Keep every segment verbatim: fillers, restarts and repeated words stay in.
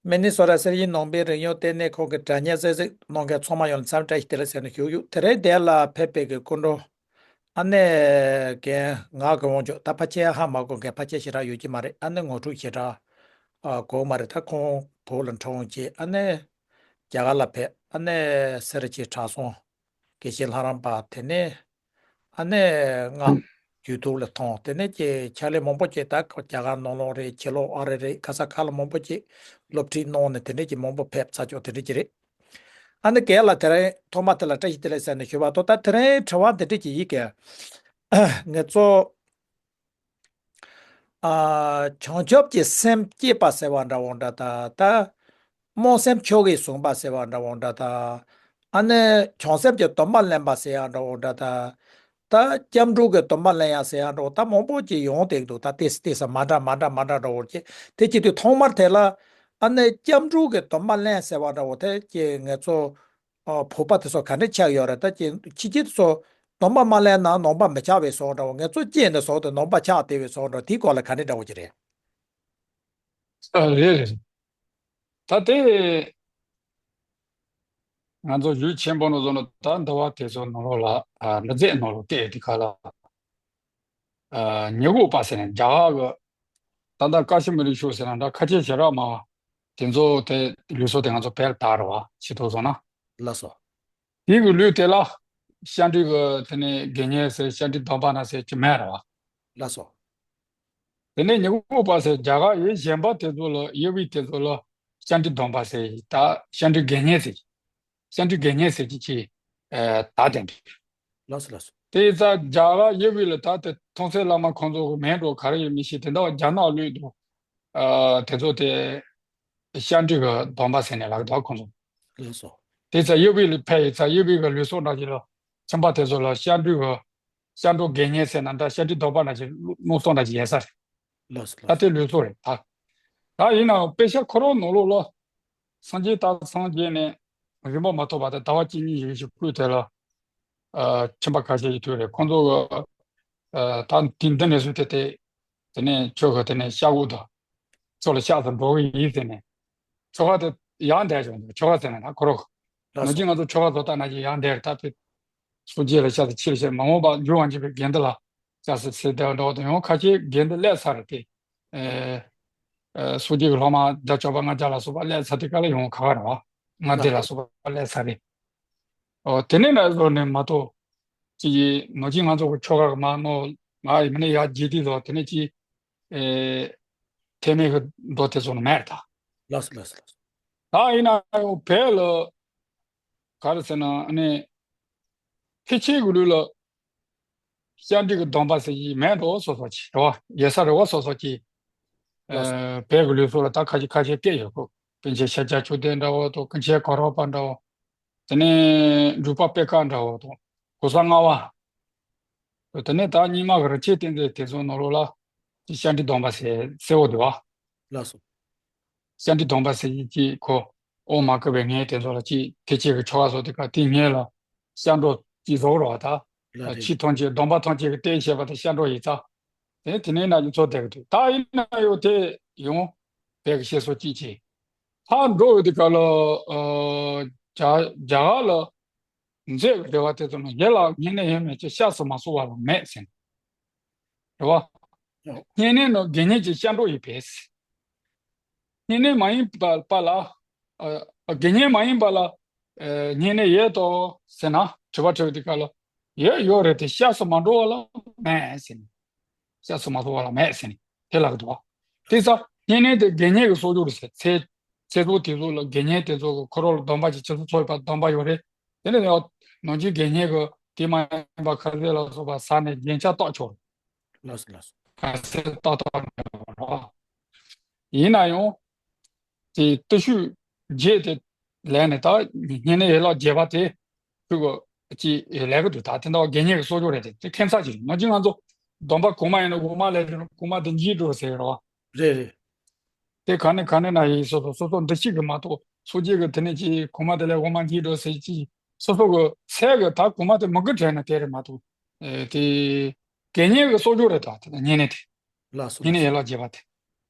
མི་ནི་སོ་ཊ་གསེར་གྱི་ནང་པའི་རིག་གཞུང་ལྟེ་གནས་ཁང་གི་དྲ་བརྙན་གསན་གཟིགས་གནང་མཁན་ཚང་མ་ཡོངས་ལ་འཚམས་འདྲི་བཀྲ་ཤིས་བདེ་ལེགས་ཟེར་ནས་ཞུ་རྒྱུ། དེ་རིང་འདིར་ལ་ཕེབས་པའི་གི་སྐུ་མགྲོན་ཨ་ནེ་རྒན་ངག་གི་དབང་ཕྱུག་ད་ཕལ་ཆེར་ཧ་མ་གོ་མཁན་ཕལ་ཆེར་ཞེ་དྲག་ཡོད་ཀྱི་མ་རེད། ཨ་ནེ་ངོ་སྤྲོད་ཞེ་དྲག་ཨ་གོ་མ་རེད། ད་ཁོང་བོད་ལ་འཁྲུངས་རྗེས་ཨ་ནེ་རྒྱ་གར་ལ་ཕེབས། ཨ་ནེ་སེར་བྱེས་གྲྭ་ཚང་དགེ་བཤེས་ལྷ་རམས་པ། དེ་ནས་ཨ་ནེ་ང་ཡུ་ཊུབ་ལ་མཐོང་། དེ་ནས་ཀྱི་ཕྱག་ལས་མང་པོ་ཅིག་ད་རྒྱ་གར་ནང་ལོགས་རེད། ཕྱི་ལོགས་ཨ་རི་རེད། ག་ས་ག་ལ་མང་པོ་ཅིག་སློབ་ཁྲིད་གནང་ནས་དེ་འདྲས་ཀྱི་མང་པོ་ཕེབས་ཚར་ཆོག་དེ་འདྲས་ཀྱི་རེད། ཨ་ནེ་རྒན་ལ་དེ་རིང་ཐོག་མ་དེ་ལ་བཀྲ་ཤིས་བདེ་ལེགས་ཟེར་ནས་ཞུ་བ་དང་། ད་དེ་རིང་དྲི་བ་འདི་འདྲས་ཀྱི་ཡིན་གི། ངེད་ཚོ་ཨ་བྱང་ཆུབ་ཀྱི་སེམས་བསྐྱེད་པ་ཟེར་བ་འདྲ་བོ་འདྲ་ད། ད་སྨོན་སེམས་ཆོ་གས་བཟུང་བ་ཟེར་བ་འདྲ་བོ་འདྲ་ད། ཨ་ནི་བྱང་སེམས་ཀྱི་སྡོམ་པ་ལེན་པ་ཟེར་ཡག་འདྲ་བོ་འདྲ་ད། ད་སྐྱབས་འགྲོ་གི་སྡོམ་པ་ལེན་ཡག་ཟེར་ཡག་འདྲ་བོ་ད་མང་པོ་ཅིག་ཡོང་བསྡད་འདུག་ད་ཏེས་ཏེས་མ་འདྲ་མ་འདྲ་མ་འདྲ་འདྲ་བོ་ཅིག་དེ་བྱེད་དུས་ཐོག་མར་དེ་ལ་ཨ་ནི་སྐྱབས་འགྲོ་གི་སྡོམ་པ་ལེན་ཟེར་བ་འདྲ་བོ་དེ་ཀྱི་ངེད་ཚོ་ཨ་བོད་པ་དེ་ཚོ་ག་འདྲ་ཆགས་ཡོད་རེད། ད་ཀྱི་ཕྱི་རྒྱལ་དེ་ཚོ་སྡོམ་པ་མ་ལེན་ན་ནང་པ་མི་ཆགས་པའི་བཟོ་འདྲ་བོ། ངེད་ཚོ་སྐྱེས་ནས་བཟོ་དེ་ནང་པ་ཆགས་བསྡད་པའི་བཟོ་འདྲ། དེའི་སྐོར་ལ་ག་འདྲ་འདྲ་བོ་ཅིག་རེད། ཨ་རེད་རེད། ད་དེ་ང་ཚོ་ཡུལ་ཆེན་པོ་ནང་བཟོ་ན་ད་འདི་བ་དེ་ཚོ་ནང་ལོགས་ལ་ཨ་མི་ཚེ་ནང་ལོགས་བལྟས་དེ་ག་ལ་ཨ་ཉི་གུང་པ་ཟེར་ནས་རྒྱ་གར་གི་ད་ལྟ་ཀ་ཤི་མིར་ཤུལ་ཟེར་ན་འདྲ་ཁ་ཆེ་ཞེ་དྲག་མ་དེ་ཚོ་དེ་ལུགས་སྲོལ་དེ་ང་ཚོ་བལ་དར་བ་ཞིག་ཐུག་སོང་ན། ལགས་སོ། དེ་གི་ལུགས་དེ་ལ་སྐྱབས་འགྲོ་གི་དེ་ནས་དགེ་བསྙེན་ཟེར་སྐྱབས་འགྲོའི་སྡོམ་པ་ན་ཟེར་གྱི་མེད་ར་བ། ལགས་སོ། དེ་ནས་ཉི་གུང་པ་ཟེར་རྒྱ་གར་ཡུལ་གཞན་པ་དེ་ཚོ་ལ་ཡུལ་དབུས་དེ་ཚོ་ལ་སྐྱབས་འགྲོའི་སྡོམ་པ་ཟེར་ད་སྐྱབས་འགྲོའི་དགེ་བསྙེན་ཟེར་གྱི། སྐྱབས་འགྲོའི་དགེ་བསྙེན་ཟེར་གྱི་ཅིག་ད་དེ་འདྲ། ལགས་སོ་ལགས་སོ། དེ་ཙ་རྒྱ་གར་ཡུལ་དབུས་ལ་ད་དེ་མཐོང་སའི་བླ་མ་ཁོང་ཚོ་གི་མིང་འགྲོ་ག་རེ་ཡོད་མི་ཤེས། དེ་འདྲ་བ་རྒྱ་ནག་ལུགས་དུ་དེ་ཚོ་དེ་སྐྱབས་འགྲོའི་གི་སྡོམ་པ་ཟེར་ནས་ལབ་འདུག་ཁོང་ཚོ། ལགས་སོ། དེ་ཙ་ཡུལ་དབུས་ལ་ཕེབས་ཡིན་ཙ་ཡུལ་དབུས་གི་ལུགས་སྲོལ་འདྲ་ཞིག་ལ་ཁྱིམ་པ་དེ་ཚོ་ལ་སྐྱབས་འགྲོའི་གི་སྐྱབས་འགྲོ་དགེ་བསྙེན་ཟེར་ན་འདྲ་སྐྱབས་འགྲོའི་སྡོམ་པ་ན་ཞིག་གནང་སོང་འདྲ་ཞིག་ཡིན་ས་རེད། ལགས་སོ་ད་ལགས་དེ་ལུགས་སྲོལ་རེད་ད། ད་ཡིན་ནའང་དཔེ་ཆ་ཁོ་རང་ནང་ལོགས་ལ་སངས་རྒྱས་ད་སངས་རྒྱས་ནས་རིམ་པ་མ་ཐོབ་པ་དང་ཟླ་བ་གཅིག་གཉིས་ཞིག་ཞིག་སྐུལ་དེ་ལ་ཨ་ཁྱིམ་པ་ཁ་ཤས་ཀྱི་དུས་རེད། ཁོང་ཚོ་གི་ཨ་ད་དེ་འདི་ནས་བཟུང་སྟེ་དེ་དེ་ནས་ཁྱོད་ཀྱི་དེ་ནས་ཤག་འུ་དང་ཁྱོད་ལ་ཤག་ཏུ་འགྲོ་གི་ཡིན་ཟེར་ནས་ཆོ་ག་དེ་ཡང་བསྡད་བྱུང་འདུག་ཆོ་ག་ཟེར་ན་ད་ཁོ་རོ་ལགས་ནང་སོ། བཞིན་ང་ཚོ་ཆོ་ག་བཟོ་ལྟ་ན་ཅིག་ཡང་བསྡད་རེད། ད་དེ་སོ་རྒྱས་ལ་ཤག་ཏུ་ཕྱི་ལ་ཤག་མ་འོངས་པ་འགྱུར་བ་འཇིག་པའི་དགེ་འདུན་ལ་ཤག་ཏུ་ཚེ་བསྡད་འགྲོ་དང་ཡང་ཁ་ཆེ་དགེ་འདུན་སླེབས་ཚར་རེད་དེ། ཨེ་ཨེ་སོ་རྒྱས་ཀྱི་སློབ་མ་བརྒྱ་བཅོ་ལྔ་བརྒྱ་ལ་སོགས་པ་སླེབས་ཚར་དེ་ག་ལ་ཡོང་ག་ག་རེད་བ། ལྔ་སྡེ་ལ་སོགས་པ་སླེབས་ཚར་རེད། ཨོ་དེ་ནས་ན་བཟོ་ནས་མ་གཏོགས་ཅི་ཡིན་ནོ་ཅི་ང་ཚོ་གི་ཆོ་ག་གི་མ་ནོ་ང་ཡི་མི་ནི་ཡ་རྗེས་དེ་ཚོ་དེ་ནས་ཅི་ཨེ་ཐེ་མེད་གི་མདོ་དེ་ཚོ་ནི་མེད་ད། ལགས་སོ་ལགས་སོ་ལགས་སོ། ད་ཡིན་ན་ཡང་བོད་ལ་ག་རེ་ཟེར་ན་ཨ་ནི་ཕལ་ཆེར་གི་ལུགས་ལ་སྐྱབས་འགྲོ་གི་སྡོམ་པ་ཟེར་གྱི་མེད་འགྲོ་སོ་སོ་ཅིག་རེད་བ། ཡོད་ས་རེད་བ་སོ་སོ་ཅིག་ལགས་སོ། ཨ་བོད་གི་ལུགས་སྲོལ་ལ་ད་ཁ་ཤས་ཁ་ཤས་སྐད་ཡོད་གོ། ཀུན་མཁྱེན་ཤཱཀྱ་མཆོག་ལྡན་འདྲ་བོ་དང་ཀུན་མཁྱེན་གོ་རམས་པ་འདྲ་བོ། དེ་ནས་འབྲུག་པ་པད་དཀར་འདྲ་བོ་དང་གོ་ས་ལྔ་པ། དེ་ནས་ད་རྙིང་མ་གི་རིན་ཆེན་བསྟན་འཛིན་དེ་ཚོ་ནང་ལོགས་ལ་སྐྱབས་འགྲོའི་སྡོམ་པ་ཟེར་གསལ་བོ་འདུག་བ། ལགས་སོ། སྐྱབས་འགྲོའི་སྡོམ་པ་ཟེར་གྱི་ཅིག་ཁོ་དབང་མ་བསྐུར་བའི་སྔོན་དེ་ཚོ་ལ་ཅིག་དེ་ཅིག་གི་ཆོ་ག་བཟོ་དེ་ག་དེ་སྔོན་ལ་སྐྱབས་འགྲོ་ཅིག་བཟོ་རོགས་ད། ལགས་རེད། ཕྱི་ཐམས་ཅད་སྡོམ་པ་ཐམས་ཅད་ཀྱི་རྟེན་བྱེད་པ་དེ་སྐྱབས་འགྲོ་ཡིན་ཙང་། དེ་དེ་ནས་ན་ཡུལ་ཚོ་བསྡད་ཀྱི་འདུག་ད་ཡིན་ན་ཡོད་དེ་ཡང་བོད་ཀྱི་བཤད་སྲོལ་གཅིག་བྱས། ད་འགྲོ་བའི་དུས་སྐབས་ལ་ཨ་རྒྱ་རྒྱ་གར་ལ་མཛད་པའི་རེ་བ་དེ་ཚོ་ནི་ཡིད་ལ་བསྙེན་གནས་ཡོད་མེད་ཀྱི་སྐྱབས་སུ་མ་སོང་བ་ལ་མེད་ཟེར། རེད་བ། བསྙེན་གནས་ནི་དགེ་བསྙེན་གྱི་སྐྱབས་འགྲོ་ཡིན་པས། བསྙེན་གནས་མ་ཡིན་པ་པ་ལ། ཨ་དགེ་བསྙེན་མ་ཡིན་པ་ལ་ཨ་བསྙེན་གནས་ཡོད་དོ་ཟེར་ན་དྲི་བ་དྲི་བའི་དུས་སྐབས་ལ་ཡོད་ཡོད་རེད་དེ་སྐྱབས་སུ་མ་འགྲོ་བ་ལ་མེད་ཟེར། སྐྱབས་སུ་མ་སོང་བ་ལ་མེད་ཟེར་ནས་དེ་ལབ་ཀྱི་འདུག་བ། དེ་ཙང་བསྙེན་གནས་དེ་དགེ་བསྙེན་གྱི་གསོག་སྦྱོར་རེད་ཟེར། ཚེ་ཚེ་སྲོག་དེ་ཚོ་ལ་དགེ་བསྙེན་དེ་ཚོ་གི་ཁོ་རང་ལ་སྡོམ་པ་ཅིག་ཁྱེད་ཚོ་ཚོགས་པ་སྡོམ་པ་ཡོད་རེད། དེ་ནས་ཡང་ནང་ཆོས་དགེ་བསྙེན་གྱི་དེ་མ་ཡིན་པ་ཁ་ཟས་ལ་སོགས་པ་ཟ་ནས་རྒྱན་ཆ་བཏགས་ཆོག་རེད། ལགས་སོ་ལགས་སོ། ཁ་ཟས་ཏག་ཏག་མེད་པ་རེད། ཡིན་ན་ཡང་དེ་བརྟུལ་ཞུགས་བརྒྱད་དེ་ལས་ནས་ད་བསྙེན་གནས་ཡན་ལག་བརྒྱད་པ་དེ་ཁོ་གི་ཅི་ལས་ཀྱི་འདུག་ད་དེ་འདྲ་བ་དགེ་བསྙེན་གྱི་གསོག་སྦྱོར་རེད་དེ་དེ་ཁྱད་མཚར་ཅིག་རེད། ནང་ཆོས་ང་ཚོ་སྡོམ་པ་གོང་མ་ཡིན་ན་འོག་མ་ལས་གོང་མ་དེ་འགྱིག་འགྲོ་ཟེར་རེད་བ། རེད་རེད། དེ་ག་ནས་ག་ནས་ན་ཡིན་སོ་སོ་སོ་སོ་འདུ་ཤེས་ཀྱི་མ་གཏོགས་སངས་རྒྱས་ཀྱི་དེ་ནས་ཅི་གོང་མ་དེ་ལས་འོག་མ་འགྱིག་འགྲོ་ཟེར་ཅི་སོ་སོ་གི་ཚད་ཀྱི་ད་གོང་མ་དེ་མི་དགོས་དྲན་ན་དེ་རེད་མ་གཏོགས་ཨེ་དེ་དགེ་བསྙེན་གྱི་གསོག་སྦྱོར་རེད་ད་དེ་ན་བསྙེན་གནས་དེ། ལགས་སོ་བསྙེན་གནས་ཡན་ལག་བརྒྱད་པ་དེ།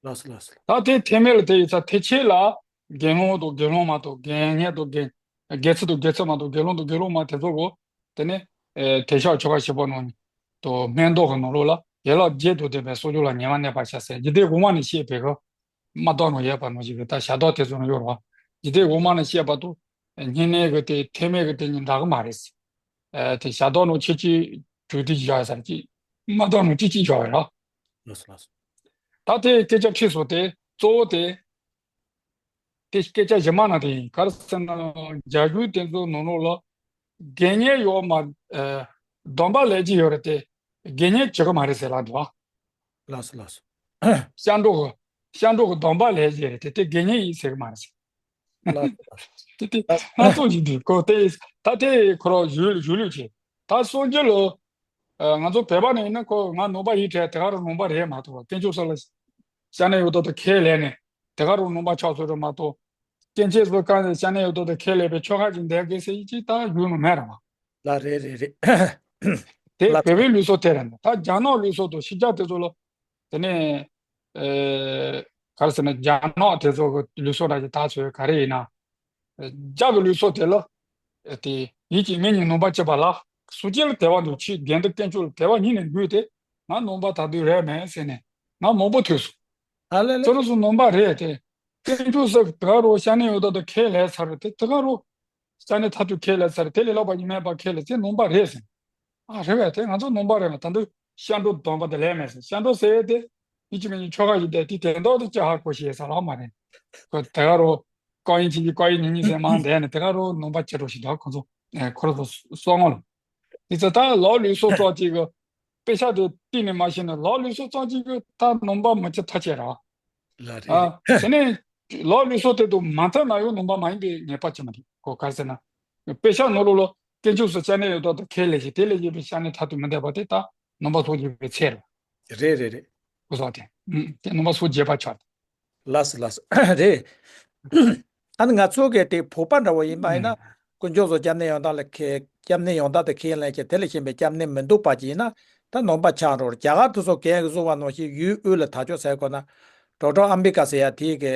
ལགས་སོ་ལགས་སོ། ད་དེ་ཐེག་དམན་ལ་དེ་ཡིན་ཙང་ཐེག་ཆེན་ལ་ དགེ་སློང་དང་དགེ་སློང་མ་དང་དགེ་བསྙེན་དང་དགེ་དགེ་ཚུལ་དང་དགེ་ཚུལ་མ་དང་དགེ་སློང་དང་དགེ་སློང་མ་དེ་ཚོ་གོ། དེ་ནས་ཨེ་དེ་ཤག་ཆོ་ག་བྱེད་པ་ནང་དུ་སྨན་ལྡོག་གི་ནང་ལོགས་ལ་ཡན་ལག་བརྒྱད་དང་ལྡན་པའི་གསོ་སྦྱོང་ལ་ཉེ་བར་གནས་པར་བྱ་ཟེར། འཇིག་རྟེན་གོང་མ་ནས་བཤད་པའི་གི་མ་དག་ནང་ཡོད་པ་ནང་བཞིན་གི་ད་ཞལ་ལྡོག་དེ་ཚོ་ནང་ཡོད་རེད་བ། འཇིག་རྟེན་གོང་མ་ནས་བཤད་པ་དང་བསྙེན་གནས་གི་དེ་ཐེག་དམན་གི་དེ་གཉིས་འདྲ་གི་མ་རེད་ཟེར། ཨེ་དེ་ཞལ་ལྡོག་ནང་ཆོས་ཀྱི་གྲོས་དེ་བཞག་ཡོད་ས་རེད། ཅིག་མ་དག་ནང་ཅིག་ཅིག་བཞག་ཡོད་རེད། ལགས་སོ་ལགས་སོ། ད་དེ་སྐད་ཆ་ཁྲིད་སོང་། དེ་གཙོ་བོ་དེ། དེ་སྐད་ཆ་གཞི་མ་ན་དེ་ཡིན། ག་རེ་ཟེར་ན་རྒྱ་གཞུང་དེ་ཚོ་ནང་ལོགས་ལ་དགེ་བསྙེན་ཡོད་མ། ཨ། སྡོམ་པ་ལེན་གྱི་ཡོད་རེད་དེ། དགེ་བསྙེན་བྱེད་ཀྱི་མ་རེད་ཟེར་ལབ་འདུག་ཨ། ལགས་སོ་ལགས་སོ། སྐྱབས་འགྲོ་གི་སྐྱབས་འགྲོ་གི་སྡོམ་པ་ལེན་གྱི་རེད་དེ། དེ་དགེ་བསྙེན་ཡིན་ཟེར་གྱི་མ་རེད་ཟེར། ལགས་སོ་ལགས་སོ། དེ་དེ་ལགས་སྣ་ཚོགས་ཀྱི་འདུག་གོ། དེ་ད་དེ་ཁོ་རང་ཞུ་ཞུ་ལུགས་བྱེད། ད་སངས་རྒྱས་ལ། ཨ། ང་ཚོ་བོད་པ་ནས་ཡིན་ན་ཁོ་ང་ནང་པ་ཡིན་དྲན་དེ་ག་རང་ནང་པ་རེད་མ་གཏོགས། དཀོན་མཆོག་གསུམ་ལ་སྐྱབས་གནས་ཡོད་དོ་དེ་ཁས་ལེན་ནས་དེ་ག་རང་ནང་པ་ཆགས་སོང་རེད་མ་གཏོགས། སྐྱེ་མཆེད་སོགས་གང་ནས་སྐྱབས་གནས་ཡོད་དོ་དེ་ཁས་ལེན་པའི་ཆོ་ག་ཅིག་འདེབས་དགོས་ཟེར་ཡིན་ཅིག་ད་ཡོད་ནི་མེད་རེད་བ། ལགས་རེད་རེད་རེད། དེ་ལགས་བོད་པའི་ལུགས་སྲོལ་དེ་རེད་འདུག་ད་རྒྱ་ནག་ལུགས་སྲོལ་དང་ཕྱི་རྒྱལ་དེ་ཚོ་ལ། དེ་ནས་ཨེ་ག་རེ་ཟེར་ན་རྒྱ་ནག་དེ་ཚོ་གི་ལུགས་སྲོལ་འདྲ་ཅིག་ད་ཚོས་ག་རེ་ཡིན་ན། རྒྱ་གི་ལུགས་སྲོལ་དེ་ལ། དེ་ཡིད་ཀྱིས་མི་གཉིས་ནོངས་པ་བྱེད་པ་ལ། སངས་རྒྱས་ལ་དད་པ་འདུག་ཕྱིས་དགེ་འདུན་དཀོན་མཆོག་ལ་དད་པ་སྙིང་ནས་འདུག་སྟེ། ང་ནོངས་པ་ད་དུང་རེད་མེད་ཟེར་ནས་ང་མང་པོ་ཐོས་སོང་། ཨ་ལེ་ལེ། ཁྱོད་རང་ཚོ་ནོངས་པ་རེད་དེ། དཀོན་མཆོག་གསུམ་དེ་ག་རང་སྐྱབས་གནས་ཡོད་དོ་དེ་ཁས་ལེན་ཚར་རེད་དེ། དེ་ག་རང་སྐྱབས་གནས་མཐར་ཐུག་ཁས་ལེན་ཚར་རེད། དེ་ལས་ལྷག་པ་ཡིན་མེད་པ་ཁས་ལེན་ཚེ་ནོངས་པ་རེད་ཟེར། ཨ་རེད་བས། དེ་ང་ཚོ་ནོངས་པ་རེད་མ། ད་འདི་སྐྱབས་འགྲོ་སྡོམ་པ་དེ་ལེན་མེད་ཟེར། སྐྱབས་འགྲོ་ཟེར་དེ་ཡིད་ཀྱིས་མི་གཉིས་ཆོ་ག་ཞིག་བསྡད་དེ་དེ་འདྲ་དེ་ཅི་ཧ་གོ་ཤེས་ས་ལ་མ་རེད། ཁོ་དེ་ག་རང་བཀའ་ཡིན་ཅི་ཡིན་བཀའ་ཡིན་ཉིན་གཉིས་ཟེར་མ་བསྡད་ནས་དེ་ག་རང་ནོངས་པ་ཅི་འགྲོ་ཞིག་འདུག་ཁོ་ཚོ་ཨེ་ཁོ་རང་ཚོ་སོང་ངོ་ལ། དེ་ཚོ་ད་ལོ་ལུགས་སྲོལ་ཙམ་ཅིག་གི་དཔེ་ཆ་དེ་གཏིང་ནས་མ་ཤེས་ན་ལོ་ལུགས་སྲོལ་ཙམ་ཅིག་གི་ད་ནོངས་པ་མི་བྱེད་ཐབས་ཆད་ར། ལགས་རེད། ཨ། དེ་ནས་ལོ་ལུགས་སྲོལ་དེ་དུ་མ་མཐུན་ན་ཡང་ནོངས་པ་མ་ཡིན་པའི་ངེས་པ་ཅི་མ་རེད། གོ་ག་རེ་ཟེར་ན། དཔེ་ཆ་ནང་ལོགས་ལ་དཀོན་མཆོག་གསུམ་སྐྱབས་གནས་ཡོད་དོ་དེ་ཁས་ལེན་ཞིང་དེ་ལས་གཞན་པའི་སྐྱབས་གནས་མཐར་ཐུག་མི་འདེབས་པ་དེ་ད་ནོངས་པ་སངས་རྒྱས་པའི་ཚད་རེད། རེད་རེད་རེད། གོ་སོང་དེ། ཨུམ། དེ་ནོངས་པ་སངས་རྒྱས་པ་ཆགས། ལགས་སོ་ལགས་སོ། རེད། ཨ་ནི་ང་ཚོ་གི་དེ་བོད་པ་འདྲ་བོ་ཡིན་པ་ཡིན་ན། ཨུམ། དཀོན་མཆོག་གསུམ་སྐྱབས་གནས་ཡོང་སྟངས་ལ་ཁས། སྐྱབས་གནས་ཡོང་སྟངས་དེ་ཁས་ལེན་ཞིང་དེ་ལས་གཞན་པའི་སྐྱབས་གནས་མི་འདུག་པ་ཅིག་ཡིན་ན་ད་ནོངས་པ་ཆགས་འགྲོ། རྒྱ་གར་དེ་ཚོ་གས་གི་བཟོ་བ་ནང་བཞིན་ཡུལ་དབུས་ལ་དར་ལྕོག་ཟེར་དགོས་ན། ཌོག་ཊར་ཨམ་བི་ཀ་ཟེར་ཡ་དེ་གི་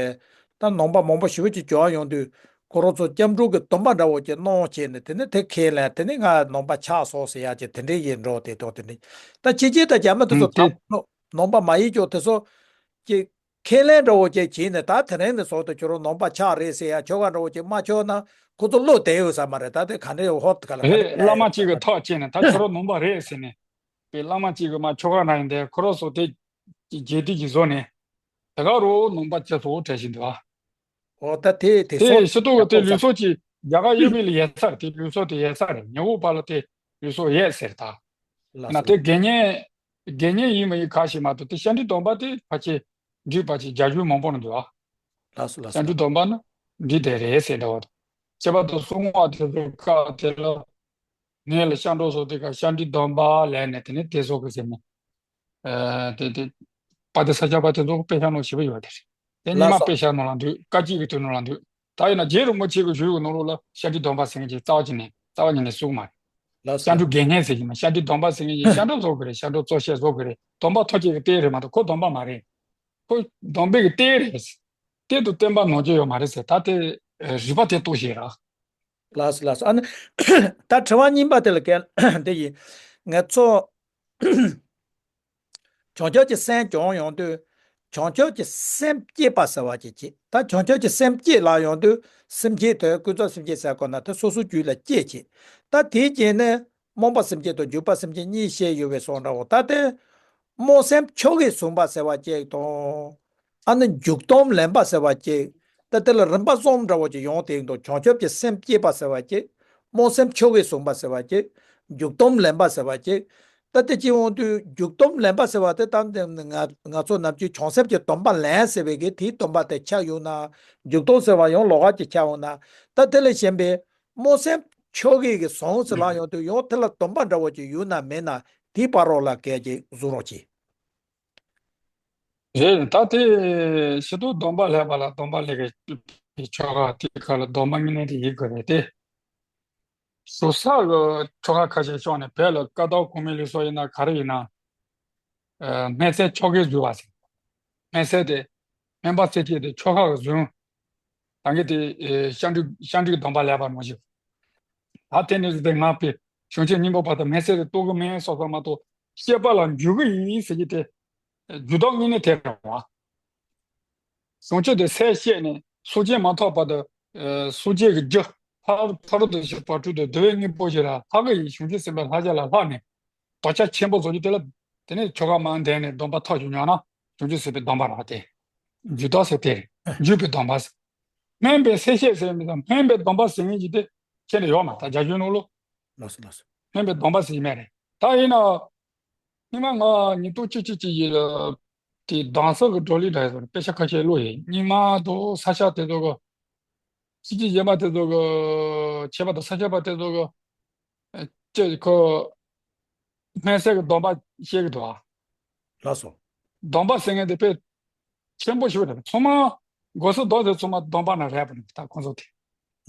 ད་ནོངས་པ་མང་པོ་ཞེ་པོ་ཅིག་བྱུང་ཡོང་དུས་ཁོ་རང་ཚོ་སྐྱབས་འགྲོ་གི་སྡོམ་པ་འདྲ་བོ་ཅིག་གནང་བྱས་ནས་དེ་ནས་དེ་ཁས་ལེན། དེ་ནས་ང་ནོངས་པ་ཆགས་སོང་ཟེར་ཡ་ཅིག་དེ་འདྲའི་ཡིན་འགྲོ། དེ་ཐོག་དེ་འདྲའི་ད་ཕྱི་རྒྱལ་དང་རྒྱ་མི་དེ་ཚོ་ད་དེ་ནོངས་པ་མ་ཡིན་ཀྱང་དེ་ཚོ་ཅིག་ཁས་ལེན་འདྲ་བོ་ཅིག་བྱས་ནས་ད་དེ་རིང་ནས་བཟུང་སྟེ་ཁྱོད་རང་ནོངས་པ་ཆགས་རེད་ཟེར་ཡ་ཆོ་ག་འདྲ་བོ་ཅིག་མ་ཆོད་ན་ཁོ་ཚོ་བློ་བདེ་ཡོད་ས་མ་རེད། ད་དེ་ག་འདྲའི་ཧོབ་ག་ལ་ག་རེད། བླ་མ་གཅིག་གི་ཐག་བཅད་ནས་ད་ཁྱོད་རང་ནོངས་པ་རེད་ཟེར་ནས། པའི་བླ་མ་གཅིག་གི་མ་ཆོ་ག་ན་ཡིན་དེ་ཁོ་རང་ཚོ་དེ་རྗེས་དེ་གྱིས་བཟོ་ནས་དེ་ག་རུ་ནོངས་པ་ཅི་ཚོ་བྲལ་བཞིན་འདུག་ཨ། ཨོ་ད་དེ་དེ་དེ་སོགས་ཤི་ཏོ་གི་དེ་ལུས་སྲོག་ཅིག་རྒྱ་གར་ཡོད་པའི་ལ་ཡལ་ཚར། དེ་ལུས་སྲོག་དེ་ཡལ་ཚར་རེད། ཉི་འོག་པ་ལ་དེ་ལུས་སྲོག་ཡལ་ཟེར་ད། ལགས་ན་སོ། དེ་དགེ་བསྙེན་དགེ་བསྙེན་ཡིན་མ་ཡིན་ཁ་ཞིག་མ་གཏོགས་དེ་ཤཱནྟི་སྡོམ་པ་དེ་ཕལ་ཆེར་འགྲིག་པ་ཅིག་རྒྱ་གཞུང་མང་པོ་ན་འདུག་ཨ། ལགས་སོ་ལགས་སོ། ཤཱནྟི་སྡོམ་པ་ན་འགྲིག་བསྡད་རེད་ཟེར་འདྲ་བ་དང་། ཁྱད་པར་དུ་གསང་སྔགས་དེ་ཚོ་སྐབས་དེ་ལ་ངས་ལ་ཤར་འགྲོ་སོགས་དེ་ག་ཤར་འདྲི་སྡོམ་པ་ལས་ནས་དེ་ནས་དེ་སོགས་ཀྱི་ཟེར་ནས། ཨ། དེ་དེ་དཔལ་ལྡན་ས་སྐྱ་པ་དེ་ཚོ་དཔེ་ཆ་ནང་ཞིབ་པ་ཡོད་དེ་རེད། དེ་ཉི་མ་ལགས་སོ། དཔེ་ཆ་ནང་ལ་འདུག་སྐར་དཀྱིལ་གྱི་དུས་ནང་ལ་འདུག་ད་ཡིན་ན་རྗེ་རིན་པོ་ཆེ་གི་བཞུགས་ཡུལ་ནང་ལོགས་ལ་ཤར་འདྲི་སྡོམ་པ་ཟེར་མཁན་ཅིག་རྩ་བ་ཉིད་ནས་རྩ་བ་ཉིད་ནས་གསུངས་མ་རེད། ལགས་སོ། ཤར་འདྲི་དགེ་བསྙེན་ཟེར་གྱི་མ། ཤར་འདྲི་སྡོམ་པ་ཟེར་མཁན་ཅིག་ཤར་འདྲི་བཟོ་དགོས་རེད། ཤར་འདྲི་གཙོ་བཤད་བཟོ་དགོས་རེད། སྡོམ་པ་ཐོབ་བྱེད་ཀྱི་ལྟས་རེད་མ་གཏོགས་ཁོ་སྡོམ་པ་མ་རེད། ཁོ་སྡོམ་པའི་གི་ལྟས་རེད། གཏན་དུ་བསྟན་པ་ནོར་གྱི་ཡོད་མ་རེད་ཟེར། ད་དེ་རིགས་པ་དེ་རྟོགས་ཤེས་ར། ལགས་སོ་ལགས་སོ། ཨ་ནི་ད་དྲི་བ་གཉིས་པ་དེ་ལ་གལ་དེ་ཡིན། ང་ཚོ་བྱང་ཆུབ་ཀྱི་སེམས་སྦྱོང་ཡོང་དུས་བྱང་ཆུབ་ཀྱི་སེམས་བསྐྱེད་པ་ཟེར་བ་ཅིག་བྱེད། ད་བྱང་ཆུབ་ཀྱི་སེམས་བསྐྱེད་ལ་ཡོང་དུས་སེམས་བསྐྱེད་དེ་ཀུན་རྫོབ་སེམས་བསྐྱེད་ཟེར་དགོས་ན་དེ་སོ་སོའི་རྒྱུད་ལ་སྐྱེད་བྱེད། ད་དེའི་རྗེས་ནས་རྨོངས་པ་སེམས་བསྐྱེད་དང་འཇུག་པ་སེམས་བསྐྱེད་གཉིས་བཤད་ཡོད་པའི་སོང་འདྲ་བོ། ད་དེ་སྨོན་སེམས་ཆོ་གས་བཟུང་བ་ཟེར་བ་ཅིག་དང་། ཨ་ནི་འཇུག་སྡོམ་ལེན་པ་ཟེར་བ་ཅིག་ད་དེ་ལ་རིམ་པ་གསུམ་འདྲ་བོ་ཅིག་ཡོང་དེ་འདུག་བྱང་ཆུབ་ཀྱི་སེམས་བསྐྱེད་པ་ཟེར་བ་ཅིག་སྨོན་སེམས་ཆོ་གས་བཟུང་བ་ཟེར་བ་ཅིག་འཇུག་སྡོམ་ལེན་པ་ཟེར་བ་ཅིག་ད་དེ་ཅི་འོང་དུས་འཇུག་སྡོམ་ལེན་པ་ཟེར་བ་དེ་ད་ང་ང་ཚོ་ནམ་རྒྱུན་བྱང་སེམས་ཀྱི་སྡོམ་པ་ལེན་ཟེར་བའི་གི་དེའི་སྡོམ་པ་དེ་ཆགས་ཡོང་ན། འཇུག་སྡོམ་ཟེར་བ་ཡང་ལོགས་ཀ་ཅིག་ཆགས་ཡོང་ན། ད་དེ་ལས་གཞན་པའི་སྨོན་སེམས་ཆོ་གས་གི་བཟུང་ཟེར་ལ་ཡོང་དུས་ཡང་དེ་ལ་སྡོམ་པ་འདྲ་བོ་ཅིག་ཡོད་ན་མེད་ན་དེའི་བར་རོ་ལ་གལ་ཅིག་གཟུགས་རོགས་གྱིས། རེད། ད་དེ་ཤི་ཏོ་སྡོམ་པ་ལེན་པ་ལ་སྡོམ་པ་ལེན་གི་ཆོ་ག་དེ་ཁ་ལ་སྡོམ་པ་ངེས་གནས་དེ་ཡིན་དགོས་རེད་དེ། ཟུར་ས་གི་ཆོ་ག་ཁ་ཤས་ཕྱོགས་ནས་བོད་ལ་བཀའ་ཐང་གོང་མའི་ལུགས་སྲོལ་ཡིན་ན་ག་རེ་ཡིན་ན། ཨ། སྨན་སེལ་ཆོ་གས་བཟུང་བ་ཟེར། སྨན་སེལ་དེ་སྨན་པ་སེལ་བྱེད་དེ་ཆོ་ག་གིས་བཟུང་། ད་གིན་དེ་ཨེ་ཤ་འགྲོས་ཤ་འགྲོས་སྡོམ་པ་ལེན་པ་ནང་བཞིན། ད་དེ་ནས་དེ་ང་པའི་བྱང་ཆུབ་སྙིང་པོ་བར་དུ་མེལ་སེལ་དེ་རྟོགས་ཀྱི་མིན་སོགས་སོགས་མ་གཏོགས་ཤེས་པ་ལ་འཇུག་གི་ཡིན་ཟེར་གྱི་དེ། འཇུག་ལྡོག་གཉིས་ནི་དེ་རེད་བ། བྱང་ཆུབ་དེ་སེལ་ཤེས་ནས་སངས་རྒྱས་མ་ཐོབ་བར་དུ་ཨེ་སངས་རྒྱས་ཀྱི་རྒྱུ་ཕ་ཕ་རོལ་ཏུ་ཕྱིན་པ་དྲུག་ཏུ་བསྡུ་བའི་དངོས་པོ་ཞིག་ལ་ལྷག་གི་ཡིན། བྱང་ཆུབ་སེམས་དཔའི་ལྷ་བརྒྱ་ལ་ལྷག་ནས་དོ་ཆ་ཆེན་པོ་བཟོ་རྒྱུ་དེ་ལ། དེ་ནས་ཆོ་ག་མར་འདོན་ནས་སྡོམ་པ་ཐོབ་ཅིག་མྱོང་ན་བྱང་ཆུབ་སེམས་དཔའི་སྡོམ་པ་རེད་བ། དེ་འཇུག་ལྡོག་ཟེར་དེ་རེད། འཇུག་པའི་སྡོམ་པ་ཟེར། སྨོན་པའི་སེལ་ཤེས་ཟེར་མི་དང་སྨོན་པའི་སྡོམ་པ་ཟེར་མཁན་གྱི་དེ་ཁྱེད་ལ་ཡོད་མ་ད་རྒྱ་གཞུང་ནང་ལོ། ལགས་སོ་ལགས་སོ། སྨོན་པའི་སྡོམ་པ་ཟེར་གྱི་མེད་རེད། ད་ཡིན་ན། སྔོན་མ་ང་ཉིས་སྟོང་བཅུ་གཅིག་གི་ཡིན་ལ། དེ་གདན་ས་གི་བགྲོ་གླེང་འདྲ་ཡོད་རེད། དཔེ་ཆ་ཁ་ཤས་ཀློག་ཡིན། རྙིང་མ་དང་ས་སྐྱ་དེ་ཚོ་གི། ཕྱི་རྒྱལ་གཞན་པ་དེ་ཚོ་གི། ཁྱད་པར་དུ་ས་སྐྱ་པ་དེ་ཚོ་གི། ཨ་ཅེ་ཁོ། སྨན་སེལ་གྱི་སྡོམ་པ་བཤད་ཀྱི་འདུག་ཨ། ལགས་སོ། སྡོམ་པ་ཟེར་མཁན་དེ་དཔེ་ཆེན་པོ་ཞིག་རེད། ཚང་མ་སྒོ་སུ་རྡོ་དེ་ཚང་མ་སྡོམ་པ་ན་རེད་པ་ནི་ད་ཁོང་ཚོ་དེ།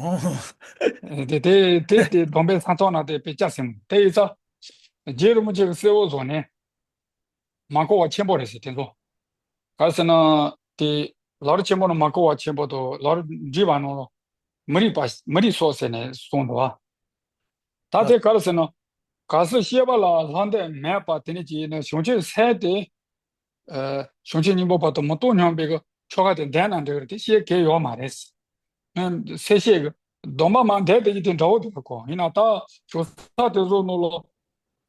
ཨོ། དེ་དེ་དེ་དེ་སྡོམ་པའི་ས་ཐོག་ན་དེ་དཔེ་སྐྱ་སེམས་དེ་ཡིན་ཙང་། རྗེ་རིན་པོ་ཆེ་གི་གསལ་བོ་བཟོ་ནས། མ་གོ་བ་ཆེན་པོ་རེད་ཟེར་དེ་ཚོ། ག་རེ་ཟེར་ན། དེ་ལམ་རིམ་ཆེན་པོ་ནི་མ་གོ་བ་ཆེན་པོ་དང་ལམ་རིམ་འདྲིས་པ་ནང་ལ། མི་རིགས་པ་མི་རིགས་སོགས་ཟེར་ནས་གསུངས་འདུག་བ། ད་དེ་ག་རེ་ཟེར་ན། གལ་སྲིད་ཤེས་པ་ལ་ལྷག་འདོད་མེད་པ་དེ་ནི་ཅི་ཡིན་ན་བྱང་ཆུབ་སེམས་དེ། ཨ་བྱང་ཆུབ་སྙིང་པོ་བར་དུ་མི་རྟོགས་སྙམ་པའི་གི་ཆོ་ག་དེ་འདོན་ན་འགྲིག་གི་རེད། དེ་བཤད་གི་ཡོད་མ་རེད། སེལ་ཤེས་ཀྱི་སྡོམ་པ་མར་འདོན་དེ་ཡི་དེ་འདྲ་བོ་དེ་གོ་ཡིན་ན། ད་ཞོ་ས་དེ་ཚོ་ནང་ལོ།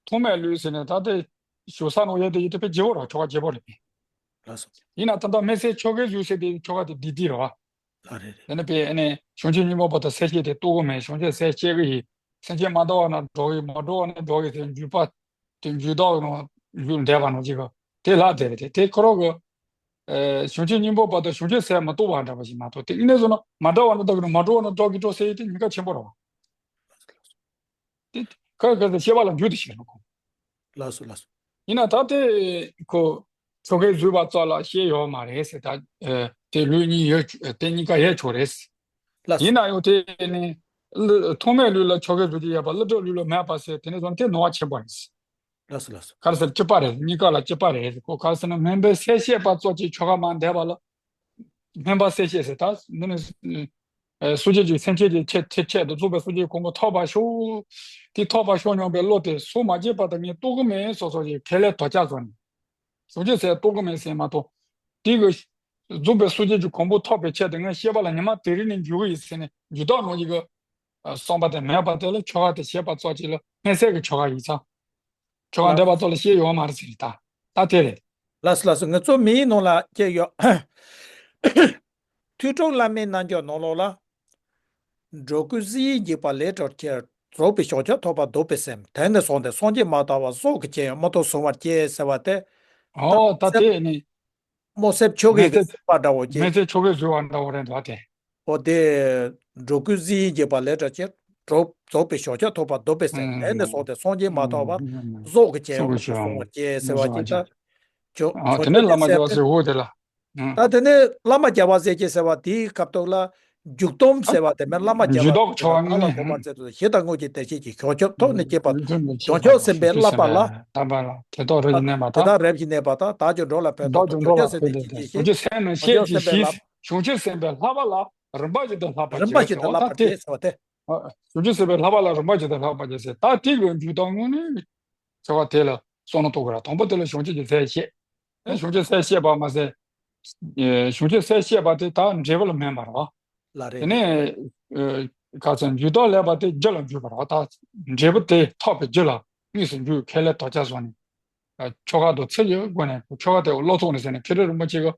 ཐོག་མའི་ལུས་ཟེར་ནས་ད་དེ་ཞོ་ས་ནང་ཡོད་དེ་ཡི་དེ་དཔེ་བརྗེ་བོ་ར་ཆོ་ག་བརྗེ་བོ་རེད། ལགས་སོ། ཡིན་ན་ད་ལྟ་སྨན་སེལ་ཆོ་གའི་ལུས་ཟེར་དེ་ཆོ་ག་དེ་བདེ་བདེ་རེད་བ། ལགས་རེད་རེད། དེ་ནས་དཔེ་ཨ་ནི་བྱང་ཆུབ་སྙིང་པོ་བར་དུ་སེལ་ཤེས་དེ་རྟོགས་གི་མེད། བྱང་ཆུབ་སེམས་བསྐྱེད་གི་ཡིན། སེམས་ཅན་མ་འདྲ་བ་ན་འགྲོ་གི་མ་འགྲོ་བ་ན་འགྲོ་གི་དེ་འཇུག་པ། དེ་འཇུག་ལྡོག་ནང་འཇུག་འདོད་པ་ནང་གཅིག་གི་དེ་ལྷག་བསྡད་རེད། དེ་དེ་ཁོ་རང་གི། ཨེ་བྱང་ཆུབ་སྙིང་པོ་བར་དུ་བྱང་ཆུབ་སེམས་མི་རྟོགས་པ་འདྲ་བ་ཞིག་མ་གཏོགས་དེ་ནས་བཟུང་ན་མ་འདྲ་བ་ན་ལྡོག་གི་མ་འདྲ་བ་ན་ལྡོག་གི་འགྲོ་ཟེར་ཡི་དེ་གཉིས་ཀ་ཆེན་པོ་རེད་བ། དེ་ཁ་ཁ་ཤེས་པ་ལ་འཇུག་དེ་ཤེས་རོགས། ལགས་སོ་ལགས་སོ། ཡིན་ན་ད་དེ་ཁོ་ཆོ་གའི་བཟོས་པ་ཙམ་ལ་ཤེས་ཡོད་མ་རེད་ཟེར། ད་ཨེ་དེ་ལུས་གཉིས་ཡོད་དེ་གཉིས་ཀ་ཡོད་ཆོག་རེད། ལགས་སོ། ཡིན་ན་ཡང་དེ་ནི་ཐོག་མའི་ལུས་ལ་ཆོ་གའི་བཟོ་རྒྱུ་ཡོད་པ་ཀླུ་སྒྲུབ་ལུས་ལ་མེད་པ་ཟེར་དེ་ནས་བཟུང་དེ་ནོར་བ་ཆེན་པོ་རེད། ལགས་སོ་ལགས་སོ། ག་རེ་ཟེར་སྐྱིད་པ་རེད། གཉིས་ཀ་ལ་སྐྱིད་པ་རེད། ཁོ་ག་རེ་ཟེར་ན་སྨན་པའི་སེལ་ཤེས་པ་ཙམ་གྱིས་ཆོ་ག་མར་འདོན་པ་ལ། སྨན་པ་སེལ་ཤེས་ཟེར་ད་འདི་ནི། ཨེ་སངས་རྒྱས་ཀྱི་སེམས་ཅན་གྱི་ཆེད་ཆེད་ཆེད་དུ་བཙུགས་པའི་སངས་རྒྱས་གོ་འཕང་ཐོབ་པར་ཤོག་དེ་ཐོབ་པར་ཤོག་སྙམ་པའི་བློ་དེ་སངས་མ་རྒྱས་བར་དུ་ངས་རྟོགས་ཀྱི་མེད་སོགས་སོགས་ཀྱི་ཁས་ལེན་དོར་བྱ་བཟོ་ནས། བྱང་ཆུབ་སེམས་རྟོགས་ཀྱི་མེད་ཟེར་མ་གཏོགས། དེ་གི་རྫོགས་པའི་སངས་རྒྱས་ཀྱི་གོ་འཕང་ཐོབ་པའི་ཆེད་དུ་ངས་ཤེས་པ་ལ་ཉི་མ་དེ་རིང་ནས་འཇུག་གི་ཡིན་ཟེར་ནས་འཇུག་ལྡོག་ནང་གི་གི་བསམ་པ་དེ་མེད་པ་དེ་ལ་ཆོ་ག་དེ་བྱེད་པ་ཙམ་གྱིས་ལ་སྨན་སེལ་གྱི་ཆོ་ག་ཡིན་ཙང་། ཆོ་ག་འདོན་པ་ཙམ་ལ་ཤེས་ཡོད་མ་རེད་ཟེར་ད། ད་དེ་རེད། ལགས་སོ་ལགས་སོ། ང་ཚོ་མིའི་ནང་ལ་སྐྱེས་ཡོད། ཐོས་གྲོལ་བླ་མའི་རྣལ་འབྱོར་ནང་ལོགས་ལ། འགྲོ་ཀུན་སྲིད་ཡིན་འཇིགས་པ་ལས་གྲོལ་ཕྱིར། རྫོགས་པའི་བྱང་ཆུབ་ཐོབ་པར་འདོད་པའི་སེམས། དེང་ནས་བཟུང་སྟེ་སངས་རྒྱས་མ་ཐོབ་བར་རྫོགས་ཀྱི་རྒྱལ་ཡང་མུ་མཐུད་བཟུང་བར་བགྱི་ཟེར་བ་དེ། ཨོ་ད་དེ་ནི། སྨོན་སེམས་ཆོ་གའི་གི་སེམས་པ་འདྲ་བོ་སྐྱེ། སྨོན་སེམས་ཆོ་གའི་བཟོས་པ་འདྲ་བོ་རེད་འདུག་དེ། ཨོ་དེ། འགྲོ་ཀུན་སྲིད་ཡིན་འཇིགས་པ་ལས་གྲོལ་ཕྱིར། རྫོགས་རྫོགས་པའི་བྱང་ཆུབ་ཐོབ་པར་འདོད་པའི་སེམས། དེང་ནས་བཟུང་སྟེ་སངས་རྒྱས་མ་ཐོབ་བར་རྫོགས་ཀྱི་རྒྱལ་ཡང་མུ་མཐུད་བཟུང་བར་བགྱི་ཟེར་བ་ཅིག་ད། ཨ་དེ་ནས་བླ་མ་རྒྱལ་བ་ཟེར་འོ་དེ་ལ། ད་དེ་ནས་བླ་མ་རྒྱལ་བ་ཟེར་གྱི་ཟེར་བ་དེའི་སྐབས་ཐོག་ལ། འཇུག་སྡོམ་ཟེར་བ་དེ་མིན་བླ་མ་རྒྱལ་བ་འཇུག་ལྡོག་ཆོ་ག་ལ་གོང་མ་ཟེར་དུས་ཞི་དང་དངོས་ཀྱི་བདེ་གཤེགས་ཀྱི་བྱང་ཆུབ་ཐོབ་ནས་སྐྱེས་པ་བྱང་ཆུབ་སེམས་དཔའི་བསླབ་པ་ལ། དམ་པ་ལ་དེ་དག་རབ་ཀྱིས་གནས་པ་དང་། དེ་དག་རབ་ཀྱིས་གནས་པ་དང་། བདག་ཀྱང་འགྲོ་ལ་ཕན་ཐོགས་པའི་བྱང་ཆུབ་སེམས་དཔའི་བསླབ་པ་ལ། རིམ་པ་བཞིན་དུ་བསླབ་པར་བྱེད་ཟེར་བ་དེ། བྱང་ཆུབ་སེམས་དཔའི་བསླབ་པ་ལ་རིམ་པ་བཞིན་དུ་བསླབ་པར་བྱེད་ཟེར་བ་དེ། བྱང་ཆུབ་སེམས་དཔའི་བསླབ་པ་ལ་རིམ་པ་བཞིན་དུ་བསླབ་པར་བྱེད་ཟེར། ད་དེ་གི་འཇུག་ལྡོག་དངོས་གནས་ཆོ་ག་དེ་ལ་བསམ་བློ་གཏོང་དགོས་ར། དང་པོ་དེ་ལ་བྱང་ཆུབ་ཀྱི་སེམས་བསྐྱེད། བྱང་ཆུབ་སེམས་བསྐྱེད་པ་མ་ཟད། བྱང་ཆུབ་སེམས་བསྐྱེད་པ་དེ་ད་འབྲས་བུ་ལ་སྨོན་པ་རེད་བ། ལགས་རེད། དེ་ནས་ཁ་སང་འཇུག་ལྡོག་ལེགས་པ་དེ་རྒྱུ་ལ་འཇུག་པ་རེད་བ། ད་འབྲས་བུ་དེ་ཐོབ་པའི་རྒྱུ་ལ་དངོས་སུ་འཇུག་ཁས་ལེན་དོར་བྱ་བཟོ་ནས། ཆོ་ག་དང་ཚིག་གི་སྒོ་ནས་ཆོ་ག་དེ་བློ་ཐོག་ནས་ཟེར་ནས་མཁན་སྤྲུལ་རིན་པོ་ཆེ་གི་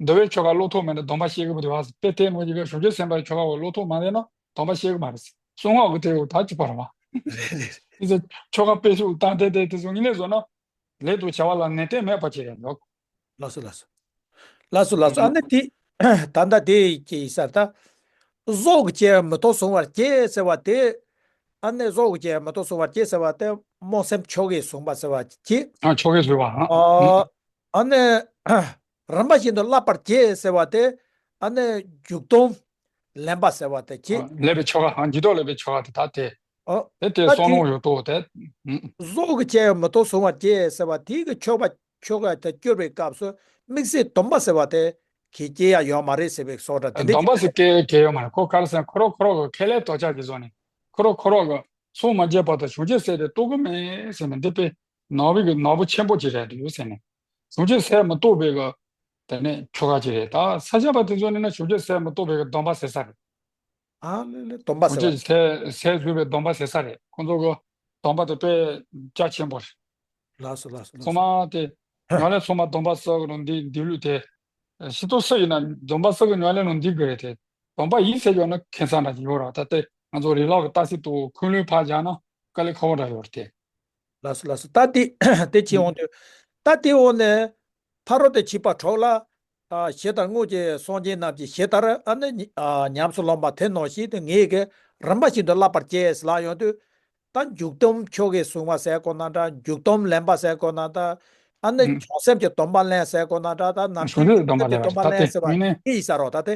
འདུལ་བའི་ཆོ་ག་བློ་ཐོག་མེད་ན་སྡོམ་པ་བཤད་གི་མི་འདུག་བ། དཔེ་དེ་ནང་གི་བྱང་ཆུབ་སེམས་དཔའི་ཆོ་ག་བློ་ཐོག་མ་མེད་ན་སྡོམ་པ་བཤད་གི་མ་རེད། གསང་སྔགས་ཀྱི་དེ་ད་གཅིག་པ་རེད་བ། རེད་རེད། དེ་ཚོ་ཆོ་ག་དཔེ་ཤུགས་བཏང་དེ་དེ་དེ་ཚོ་ངེས་ལེགས་བཟོ་ན། ལས་དང་བྱ་བ་ལ་ནན་ཏན་མེད་པ་ཅིག་རེད་འདུག་ལགས་སོ་ལགས་སོ། ལགས་སོ་ལགས་སོ། ཨ་ནི་དེ། ད་ལྟ་དེ་ཅི་ཡིན་ཟེར་ད། རྫོགས་ཀྱི་རྒྱལ་ཡང་མུ་མཐུད་བཟུང་བར་བགྱི་ཟེར་བ་དེ། ཨ་ནི་རྫོགས་ཀྱི་རྒྱལ་ཡང་མུ་མཐུད་བཟུང་བར་བགྱི་ཟེར་བ་དེ་སྨོན་སེམས་ཆོ་གས་བཟུང་བ་ཟེར་བ་ཅིག་ཨ་ཆོ་གས་བཟུང་བ། ཨ། ཨ་ནི། རིམ་པ་བཞིན་དུ་བསླབ་པར་བགྱི་ཟེར་བ་དེ། ཨ་ནི་འཇུག་སྡོམ་ལེན་པ་ཟེར་བ་དེ་ཅིག་ལེན་པའི་ཆོ་ག་ཨ་འཇུག་ལྡོག་ལེན་པའི་ཆོ་ག་དེ་ད་དེ། ཨོ། དེ་དེ་ད་བསམ་དེ་བློ་ཡོད་དོ་དེ། རྫོགས་ཀྱི་རྒྱལ་ཡང་མུ་མཐུད་བཟུང་བར་བགྱི་ཟེར་བ་དེ་གི་ཆོ་ག་ཆོ་ག་དེ་སྐྱོར་བའི་སྐབས་སུ་དམིགས་བསལ་སྡོམ་པ་ཟེར་བ་དེ་ གི་སྐྱེ་ཡ་ཡོད་མ་རེད་ཟེར་བའི་བཟོ་འདྲ་དེ་འདྲ་སྡོམ་པ་ཞིག་སྐྱེ་སྐྱེ་ཡོད་མ་རེད། ཁོ་ག་རེ་ཟེར་ན་ཁོ་རང་ཁོ་རང་གི་ཁས་ལེན་དོགས་ཆ་གི་བཟོ་ནས་ཁོ་རང་ཁོ་རང་གི་སྲོག་མ་བཅད་བར་དུ་བྱང་ཆུབ་སེམས་དེ་རྟོགས་ཀྱི་མེད་ཟེར་ནས་འདི་དཔེ་ནོར་བུ་གི་ནོར་བུ་ཆེན་པོ་ཅིག་རེད་འདུག་ཟེར་ནས་བྱང་ཆུབ་སེམས་མི་རྟོགས་པའི་གི་དེ་ནས་ཆོ་ག་ཅིག་རེད། ད་ས་སྐྱ་པ་དེ་ཚོ་ནི་ན་བྱང་ཆུབ་སེམས་མི་རྟོགས་པའི་གི་སྡོམ་པ་ཟེར་ས་རེད། ཨ་ལེ་ལེ་སྡོམ་པ་ཁོང་ཟེར་བ་ཚོས་ཟས་ཟས་ཟོས་པའི་སྡོམ་པ་ཟེར་ས་རེད། ཁོང་ཚོ་གི་སྡོམ་པ་དེ་དཔེ་རྒྱ་ཆེན་པོ་རེད། ལགས་སོ་ལགས་སོ་ལགས་ཚང་སོ། མ་དེ་ཡང་ལས་ཚང་མ་སྡོམ་པ་བསགས་རུང་འདི་འདི་ལུས་དེ་ཤི་ཏོ་སུ་ཡིན་ན་སྡོམ་པ་བསགས་ཀྱི་ཡང་ལས་རུང་འདི་དགོས་རེད་དེ། སྡོམ་པ་ཡིན་ཟེར་ཡོད་ན་ཁེ་བཟང་འདྲ་ཞིག་ཡོད་ར། ད་དེ་ང་ཚོ་རི་ལག་གི་ལྟ་སྲིད་དུ་ཁུན་ལུས་ཕར་བཞག་ན་དཀའ་ལས་ཁག་པོ་འདྲ་ཡོད་རེད་དེ། ལགས་སོ་ལགས་སོ། ད་དེ་དེ་ཕྱིན་འོང་དུས་ད་དེ་འོང་ནས་ཕ་རོལ་ཏུ་ཕྱིན་པ་དྲུག་ལ། ཨ་ཞེ་ལྟར་དངོས་ཀྱི་སངས་རྒྱས་རྣམས་ཀྱིས་ཞེ་ལྟར་ཨ་ནི་ཉི་ཨ་ཉམས་སུ་བླངས་པ་དེ་ནང་བཞིན་དུ་ངེད་ཀྱིས་རིམ་པ་བཞིན་དུ་བསླབ་པར་བྱས་ལབ་ཡོང་དུས། ད་འཇུག་སྡོམ་ཆོ་གས་བཟུང་བ་ཟེར་དགོས་ན་འདྲ། འཇུག་སྡོམ་ལེན་པ་ཟེར་དགོས་ན་འདྲ། ཨ་ནི་ཨུ། བྱང་སེམས་ཀྱི་སྡོམ་པ་ལེན་ཟེར་དགོས་ན་འདྲ། ད་ནམ་བྱང་རྒྱུན་ཆོས་ཀྱི་སྡོམ་པ་སེམས་ཀྱི་ལེན་སྡོམ་པ་པ་ལེན་ཟེར་ད་ཟེར་བ་དེ་དངོས་གནས་དེ་ཡིན་ས་རོགས་ད་དེ།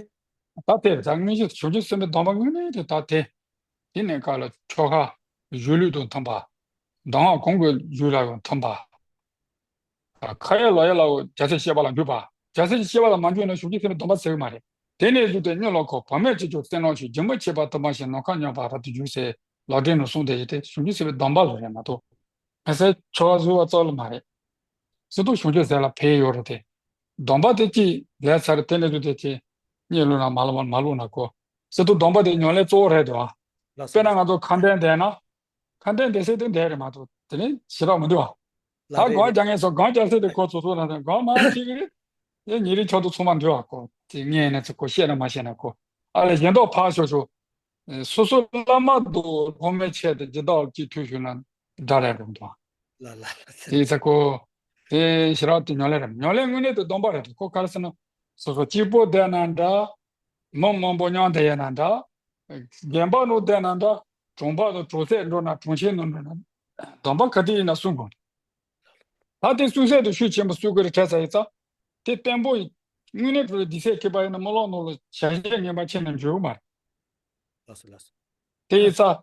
ད་དེ་ད་དངོས་གཞི་བྱང་ཆུབ་སེམས་དཔའི་སྡོམ་པ་དངོས་གནས་དེ་ད་དེ། དེ་ནས་ཁ་ལ་ཆོ་ག་གཞུང་ལུགས་དང་མཐུན་པ། གདམས་ངག་གང་གི་གཞུང་ལ་ཡང་མཐུན་པ། ཁ་ཡ་ལག་ཡ་ལ་རྒྱལ་སྲས་བཤད་པ་ལ་འཇུག་པ། རྒྱལ་སྲས་ཀྱི་བཤད་པ་ལ་མ་འཇུག་ན་བྱང་ཆུབ་སེམས་དཔའི་སྡོམ་པ་ཟེར་གི་མ་རེད། དེ་ནས་བཟུང་སྟེ་གཉིད་ལོག་གོ་བག་མེད་ཅིག་ཀྱང་བསམ་ནོ་ཞིག་སྦྱིན་པ་བྱེད་པ་དུ་མ་ཞིག་ནམ་མཁའ་མཉམ་པ་རབ་ཏུ་བྱུང་ཟེར་ལག་ལེན་ནང་གསུངས་ཏེ་ཡོད་དེ་བྱང་ཆུབ་སེམས་དཔའི་སྡོམ་པ་ལ་རེད་མ་གཏོགས། མི་ཚེ་ཆོ་ག་བཟོ་བ་ཙམ་ལ་མ་རེད། སྲིད་དུ་བྱང་ཆུབ་ཟེར་ལ་ཕན་ཡོད་རེད་དེ། སྡོམ་པ་དེ་གཅིག་ལས་ཚར་དེ་ནས་བཟུང་སྟེ་ཅི། གཉིད་ལོག་ན་མ་ལོག་མ་ལོག་ན་གོ། སྲིད་དུ་སྡོམ་པ་དེ་ཉམས་ལེན་གཙོ་བོ་རེད་དོ། ལགས་སོ། དཔེར་ན་ང་ཚོ་ཁ་འདོན་བསྡད་ན། ཁ་འདོན་བསྡད་སྲིད་དུ་བསྡད་རེད་མ་གཏོགས་དེ་ནས་ཞེ་དྲག་མི་འདུག་བ། ལགས་ད་རེད་སྒང་རེད། རྒྱག་ངེས་སོ་སྒང་རྒྱག་སྲིད་དུ་ཁོ་ཚོ་ཚོ་ན་སྒང་མ་ཤེས་གི་རེད། དེ་ཉིན་རེ་ཆོག་ཏུ་ཚང་མ་འདུག་བ་ཁོ། དེ་ངས་ནས་ཚོ་ཁོ་བཤད་ན་མ་བཤད་ན་ཁོ། ཨ་ལས་གཞན་དག་ཕར་ཞོག་ཞོག་སོ་སོ་བླ་མ་དང་སློབ་མའི་ཆེད་དུ་སྦྱིན་བདག་གཅིག་ཐུག་ཞུས་ན་དགྲ་ལས་རུང་དང་། ལ་ལ་ལ་ཚེ། དེ་ཚེ་ཁོ། དེ་ཞེ་དྲག་དེ་ཉམས་ལེན་རེད། ཉམས་ལེན་དངོས་གནས་དུ་སྡོམ་པ་རེད་དོ། ཁོ་ག་རེ་ཟེར་ན། སོ་སོ་གཅིག་པོ་བསྡད་ན་འདྲ། མི་མང་པོ་མཉམ་དུ་ཡོད་ན་འདྲ། དགོན་པ་ནང་བསྡད་ན་འདྲ། གྲོང་པ་དང་གྲོང་གསེབ་འགྲོ་ན་གྲོང་ཁྱེར་ནང་འགྲོ་ན། སྡོམ་པ་ག་དུས་ཡིན་ན་སྲུང་དགོས། ད་དེ་སྲུང་སྲོལ་དེ་ཤུགས་ཆེན་པོ་སྲུང་དགོས་རེད་དྲན་ས་ཡིན་ཙང་། དེ་བརྟན་པོ་ཡིན། དངོས་གནས་དྲང་གནས་འདི་སེ་ཁེ་པ་ཡིན་ན་རྨི་ལམ་ནང་ལ་བྱ་བྱེད་ངན་པ་ཁྱེད་ནས་འཇུག་མ་རེད། ལགས་སོ་ལགས་སོ། དེ་ཡིན་ཙང་།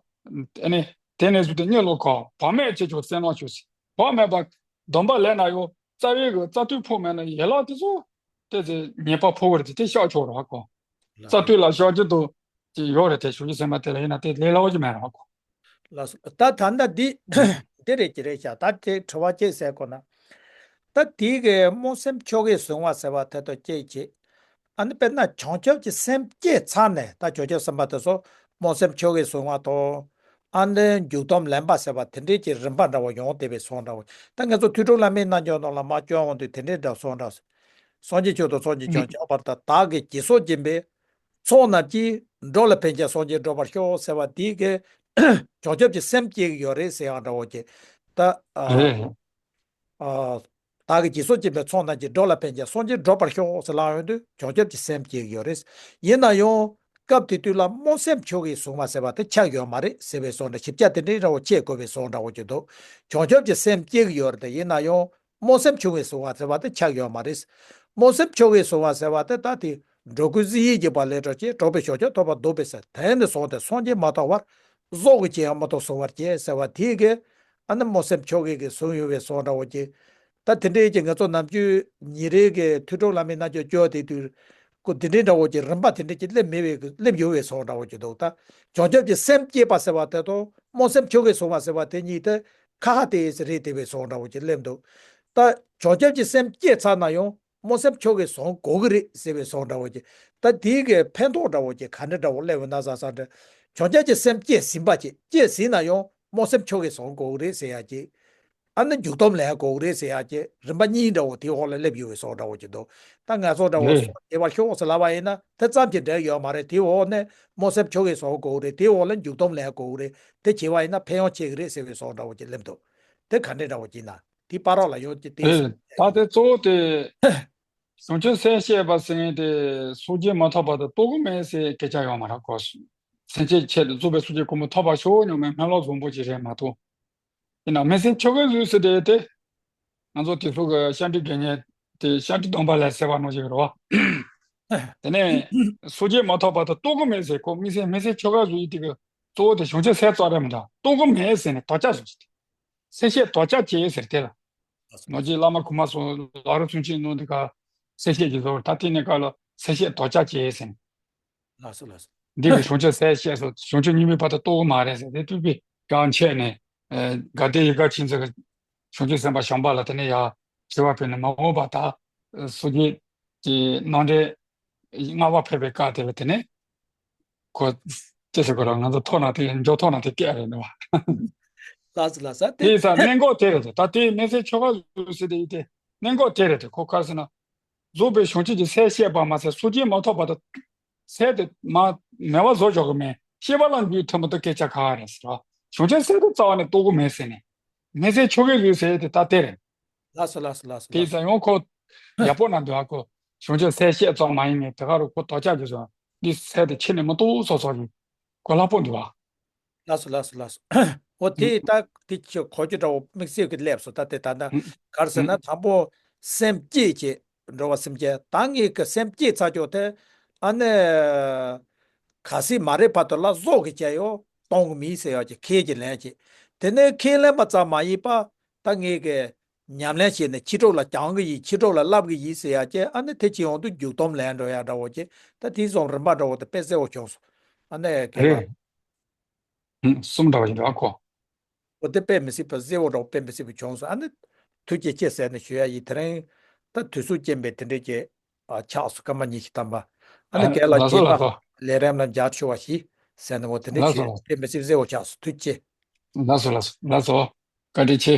ཨ་ནི། དེ་ནས་བཟུང་སྟེ་གཉིད་ལོག་གོ་བག་མེད་ཅིག་ཀྱང་བསམ་ནོ་ཞིག་བག་མེད་པ། སྡོམ་པ་ལེན་ན་ཡང་རྩ་བའི་གི་རྩ་མཐུན་ཕུག་མེད་ན་ཡན་ལག་དེ་ཚོ། དེ་ཚེ་ཉེས་པ་ཕོག་རེད་དེ་དེ་བཤགས་ཆོག་རེད་བ་གོ། ལགས་རྩ་མཐུན་ལ་བཤགས་རྒྱུ་དང་། དེ་ཡོད་རེད་དེ་བྱང་ཆུབ་སེམས་དཔའ་དེ་ལ་ཡིན་ན་དེ་ལས་སླ་བོ་ཅིག་མེད་རེད་བ་གོ། ལགས་སོ། ད་ད་ལྟ་འདི་འདི་རེད་ཀྱི་རེད་ཤག་ད་དེ་དྲི་བ་ཅིག་ཟེར་དགོས་ན། ད་དེའི་གི་སྨོན་སེམས་ཆོ་གས་བཟུང་བ་ཟེར་བ་དེ་དང་གཅིག་བྱེད། ཨ་ནི་དཔེར་ན་བྱང་ཆུབ་ཀྱི་སེམས་བསྐྱེད་ཚར་ནས་ད་བྱང་ཆུབ་སེམས་དཔའ་དེ་ཚོ་སྨོན་སེམས་ཆོ་གས་བཟུང་བ་དང་། ཨ་ནི་འཇུག་སྡོམ་ལེན་པ་ཟེར་བ་དེ་འདྲའི་གི་རིམ་པ་འདྲ་བོ་ཡོང་བསྡད་པའི་བཟོ་འདྲ་བོ། ད་ང་ཚོ་ཐོས་གྲོལ་བླ་མའི་རྣལ་འབྱོར་ནང་ལ་མར་བསྐྱོན་འོང་དུས་དེ་འདྲའི་འདྲ་བཟོ་འདྲ། སངས་རྒྱས་ཆོས་དང་སངས་རྒྱས་བྱང་ཆུབ་བར་དུ་བདག་གིས་ཇི་སོགས་སྦྱིན་པའི་ཚོགས་རྣམས་ཀྱིས། འགྲོ་ལ་ཕན་ཅིང་སངས་རྒྱས་འགྲུབ་པར་ཤོག་ཟེར་བ་དེའི་གི་བྱང་ཆུབ་ཀྱི་སེམས་བསྐྱེད་ཀྱི་ཡོད་རེད་ཟེར་ཡང་འདྲ་བོ་ཅིག་ད་ཨ། རེད། ཨ། བདག་གིས་ཇི་སོགས་སྦྱིན་པའི་ཚོགས་རྣམས་ཀྱིས། འགྲོ་ལ་ཕན་ཅིང་སངས་རྒྱས་འགྲུབ་པར་ཤོག་ཟེར་ལབ་ཡོང་དུས་བྱང་ཆུབ་ཀྱི་སེམས་བསྐྱེད་ཀྱི་ཡོད་རེད། ཡིན་ན་ཡང་སྐབས་དེ་དུས་ལ་སྨོན་སེམས་ཆོ་གས་བཟུང་བ་ཟེར་བ་དེ་ཆགས་ཡོད་མ་རེད་ཟེར་བའི་བཟོ་འདྲ་ཞིབ་ཆ་དེ་འདྲའི་འདྲ་བོ་བྱེད་དགོས་པའི་བཟོ་འདྲ་བོ་ཅིག་འདུག་བྱང་ཆུབ་ཀྱི་སེམས་བསྐྱེད་ཀྱི་ཡོད་རེད་དེ་ཡིན་ན་ཡང་། སྨོན་སེམས་ཆོ་གས་བཟུང་བ་ཟེར་བ་དེ་ཆགས་ཡོད་མ་རེད། སྨོན་སེམས་ཆོ་གས་བཟུང་བ་ཟེར་བ་དེ་ད་དེ་འགྲོ་ཀུན་གཟི་བརྗིད་ཀྱི་བ་ལས་གྲོལ་ཅིང་གྲོགས་པའི་ཞབས་ཀྱུ་ཐོབ་པར་འདོད་པའི་ཟེར་དེ་ནས་བཟུང་སྟེ་སངས་རྒྱས་མ་ཐོབ་བར་སྲོག་གི་ཅིག་ཡང་མ་ཐོབ་གསོལ་བར་བྱས་ཟེར་བ་དེ་གས་ཨ་ནི་སྨོན་སེམས་ཆོ་གས་ཀྱི་བཟུང་ཡོད་པའི་བཟོ་འདྲ་བོ་ཅིག་ད་དེ་འདྲའི་ཅིག་ང་ཚོ་ནམ་རྒྱུན་ཉིན་རེའི་གི་ཐོས་གྲོལ་བླ་མའི་རྣལ་འབྱོར་བསྐྱོན་དེ་དུས་ཀོ་དེ་འདྲའི་འདྲ་བོ་ཅིག་རིམ་པ་དེ་འདྲ་ཅིག་སླེབས་མེད་པའི་སླེབས་ཡོད་པའི་བཟོ་འདྲ་བོ་ཅིག་འདུག་ད་བྱང་ཆུབ་ཀྱི་སེམས་བསྐྱེད་པ་ཟེར་བ་དེ་དང་སྨོན་སེམས་ཆོ་གས་བཟུང་བ་ཟེར་བ་དེ་གཉིས་དེ་ཁ་ཁ་དེ་ཟེར་རེད་དེ་བའི་བཟོ་འདྲ་བོ་ཅིག་སླེབས་འདུག་ད་བྱང་ཆུབ་ཀྱི་སེམས་བསྐྱེད་ཚར་ན་ཡང་། སྨོན་སེམས་ཆོ་གས་བཟུང་དགོས་ཀྱི་རེད་ཟེར་བའི་བཟོ་འདྲ་བོ་ཅིག་ད་དེའི་གི་ཕན་ཐོགས་འདྲ་བོ་ཅིག་ག་འདྲ་འདྲ་བོ་སླེབས་ཡོད་ན་བསམ་བསམ་འདྲ། བྱང་ཆུབ་ཀྱི་སེམས་བསྐྱེད་ཟིན་པ་ཅིག་བསྐྱེད་ཟིན་ན་ཡང་སྨོན་སེམས་ཆོ་གས་བཟུང་དགོས་ཀྱི་རེད་ཟེར་ཡ་ཅིག་ཨ་ནི་འཇུག་སྡོམ་ལེན་དགོས་ཀྱི་རེད་ཟེར་ཡ་ཅིག་རིམ་པ་གཉིས་འདྲ་བོ་དེའི་འོག་ལ་སླེབས་ཡོད་པའི་བཟོ་འདྲ་བོ་ཅིག་འདུག་ད་ང་ཚོ་འདྲ་བོ་རེད། སོ་བྱེད་པར་ཤོག་ཟེར་ལབ་པ་ཡིན་ན་དེ་ཙམ་གྱིས་འགྲིག་ཡོད་མ་རེད། དེའི་འོག་ནས་སྨོན་སེམས་ཆོ་གས་བཟུང་དགོས་ཀྱི་རེད། དེའི་འོག་ལ་འཇུག་སྡོམ་ལེན་དགོས་ཀྱི་རེད། དེ་བྱེད་པ་ཡིན་ན་ཕན་ཡོན་ཆེ་གི་རེད་ཟེར་བའི་བཟོ་འདྲ་བོ་ཅིག་སླེབས་འདུག་དེ་ག་འདྲ་འདྲ་བོ་ཅིག་ན། དེ་བར་ལ་ཡོད་ཀྱི་དེ། ཨེ། ད་དེ་གཙོ་བོ་དེ། བྱང་ཆུབ་སེམས་བསྐྱེད་པ་ཟེར་མཁན་དེ་སངས་རྒྱས་མ་ཐོབ་བར་དུ་རྟོགས་ཀྱི་མེད་ཟེར་སྐད་ཆ་ཡོད་མ་རེད་གོ། སེམས་བསྐྱེད་ཆེད་དུ་བཙུགས་པའི་སངས་རྒྱས་གོ་མ་ཐོབ་པར་ཤོག་སྙམ་པའི་སྨོན་ལམ་བཟང་པོ་ཅིག་རེད་མ་གཏོགས། ཡིན་ན་སྨོན་སེམས་ཆོ་གས་བཟུང་ཟེར་དེ་དེ། ང་ཚོ་དེ་ཚོ་གི་ཤཱནྟི་དགེ་བསྙེན་དེ་ཤཱནྟི་སྡོམ་པ་ལ་ཟེར་བ་ནང་བཞིན་རེད་བ། དེ་ནས་སངས་རྒྱས་མ་ཐོབ་བར་དུ་རྟོགས་ཀྱི་མེད་ཟེར་གོ། སྨོན་སེམས་སྨོན་སེམས་ཆོ་གས་བཟུང་ཡིན་དེ་གི་གཙོ་བོ་དེ་བྱང་ཆུབ་སེམས་ཙམ་རེད་མི་འདུག་རྟོགས་ཀྱི་མེད་ཟེར་ནས་དོགས་པ་བཟོ་གི་དེ། སེམས་བསྐྱེད་དོགས་པ་བྱས་ཟེར་དེ་ལ། ནོར་གྱི་བླ་མ་གོང་མ་སོགས་ལག་རོགས་ཚུན་ཆད་གནང་དེ་ག་སེམས་བསྐྱེད་ཀྱི་བཟོ་བར་ད་ལྟའི་གནས་སྐབས་ལ་ གསལ་བཤད་དོགས་ཅག་བྱས་ཟིན། ལགས་སོ་ལགས་སོ། འདི་གི་བྱུང་ཆོས་གསལ་བཤད་སོགས་བྱུང་ཆོས་གཉིས་མེད་པ་དང་རྟོགས་མ་རེད་ཟེར་ཏེ་ཐུག་པའི་གང་ཆད་ནས་དགའ་ལྡན་ཡིད་དགའ་ཆོས་མཛད་ཀྱི་བྱུང་ཆོས་སེམས་དཔའ་བྱམས་པ་ལ་དེ་ནས་ཡང་དྲི་བ་ཕུལ་ནས་མ་འོངས་པ་ད་སོ་སྐྱེ་གི་ནང་འདྲེན་ལྔ་པ་ཕེབས་པའི་སྐབས་དེ་ལ་དེ་ནས་ཁོ་ཅི་ཟེར་དགོས་ར། ང་ཚོ་ཐོག་ན་དེ་འཇོག་ཐོག་ན་དེ་སྐད་རེད་འདུག་བ། ལགས་སོ་ལགས་སོ། དེ་དེ་ཡིན་ཙང་གནད་འགག་དེ་རེད་དེ། ད་དེ་མི་ཚེ་ཆོ་ག་ཟུག་ཟེར་དེ་ཡིན་ཏེ་གནད་འགག་དེ་རེད་དེ། ཁོ་ག་རེ་ཟེར་ན། རྫོགས་པའི་བྱང་ཆུབ་ཀྱི་སེམས་བསྐྱེད་པ་མ་ཟད་སོ་སྐྱེ་མ་ཐོབ་པ་དང་། ཚེ་དེ་མ་མེད་པ་བཟོ་ཆོག་གི་མེད། སྐྱེ་བ་ལ་འགྱུར་ཐུབ་མི་ཐུབ་སྐད་ཆ་ག་རེ་ཟེར་བ། བྱང་ཆུབ་སེམས་དེ་རྩ་བ་ནས་རྟོགས་གི་མེད་ཟེར་ནས། མི་ཚེ་ཆོ་གའི་ལུས་ཟེར་དེ་ད་དེ་རེད། ལགས་སོ་ལགས་སོ་ལགས་སོ། དེ་ཡིན་ཙང་ཡང་ཁོ་ཡག་པོ་ན་འདུག་ཨ། ཁོ་བྱང་ཆུབ་སེམས་བསྐྱེད་ཙམ་མ་ཡིན་ནས་དེ་ག་རུ་ཁོ་དོགས་ཅག་གི་བཟོ་འདི་ཚེ་དེ་ཕྱི་ནས་མི་རྟོགས་སོ་སོ་ཡིན། གོ་ལྷག་པོ་འདུག་ཨ། ལགས་སོ་ལགས་སོ་ལགས་སོ། འོ་དེ་ད་དེ་ཆོ་གོ་རྒྱུ་འདྲ་བོ་དམིགས་བསལ་གྱི་སླེབས་སོ། ད་དེ་ད་ལྟ་ག་རེ་ཟེར་ན། དང་པོ་སེམས་བསྐྱེད་ཀྱི་འགྲོ་བ་སེམས་བསྐྱེད། ད་ངེད་ཀྱི་སེམས་བསྐྱེད་ཚར་ཆོག་དེ་ཨ་ནི་གལ་སྲིད་མ་རེད་བར་དུ་ལ་བཟོ་གི་བྱས་ཡོད་གཏོང་གི་མིན་ཟེར་ཡག་གི་ཁས་ཀྱི་ལེན་བྱེད། དེ་ནས་ཁས་ལེན་པ་ཙམ་མ་ཡིན་པ་ད་ངེད་ཀྱི་ཉམས་ལེན་བྱས་ནས་ཕྱི་དྲོ་ལ་སྦྱང་གི་ཡིན། ཕྱི་དྲོ་ལ་བསླབ་གི་ཡིན་ཟེར་ཡག་གི་ཨ་ནི་དེ་ཅི་ཡོང་དུས་རྒྱུག་སྡོམ་ལེན་འགྲོ་ཡག་འདྲ་བོ་གི་ད་དེ་ཙམ་རིམ་པ་འདྲ་བོ་དེ་དཔེ་གསལ་བོ་བྱུང་སོང་། ཨ་ནི་གལ་པ། རེད། ཨུམ། གསུམ་འདྲ་བ་ཡིན་འདུག་ཨ་ཁོ། འོ་དེ་དཔེ་མི་སྲིད་པ་གསལ་བོ་འདྲ་བོ་དཔེ་མི་སྲིད་པ་བྱུང་སོང་། ཨ་ནི་ཐུགས་རྗེ་ཆེ་ཟེར་ནས་ཞུ་ཡག་ཡིན། དེ་རིང་ད་དུས་ཚོད་རྐྱེན་པས་དེ་འདྲས་ཀྱི་ཨ་ཆགས་སོང་། སྐར་མ་ཉི་ཤུ་ཐམ་པ། ཨ་ནི་ཨ་རྒན་ལགས་ལགས་སོ་རྗེས་ལགས་མ་སོ། ལས་རིམ་ལ་མཇལ་ཆོག་པ་ཞིག་ཟེར་ནས། འོ་དེ་འདྲས་ལགས་སོ་བྱས་ལགས། དཔེ་མི་སྲིད་གསལ་བོ་ཆགས་སོང་། ཐུགས་རྗེ་ཆེ། ལགས་སོ་ལགས་སོ་ལགས་སོ། བཀའ་དྲིན་ཆེ།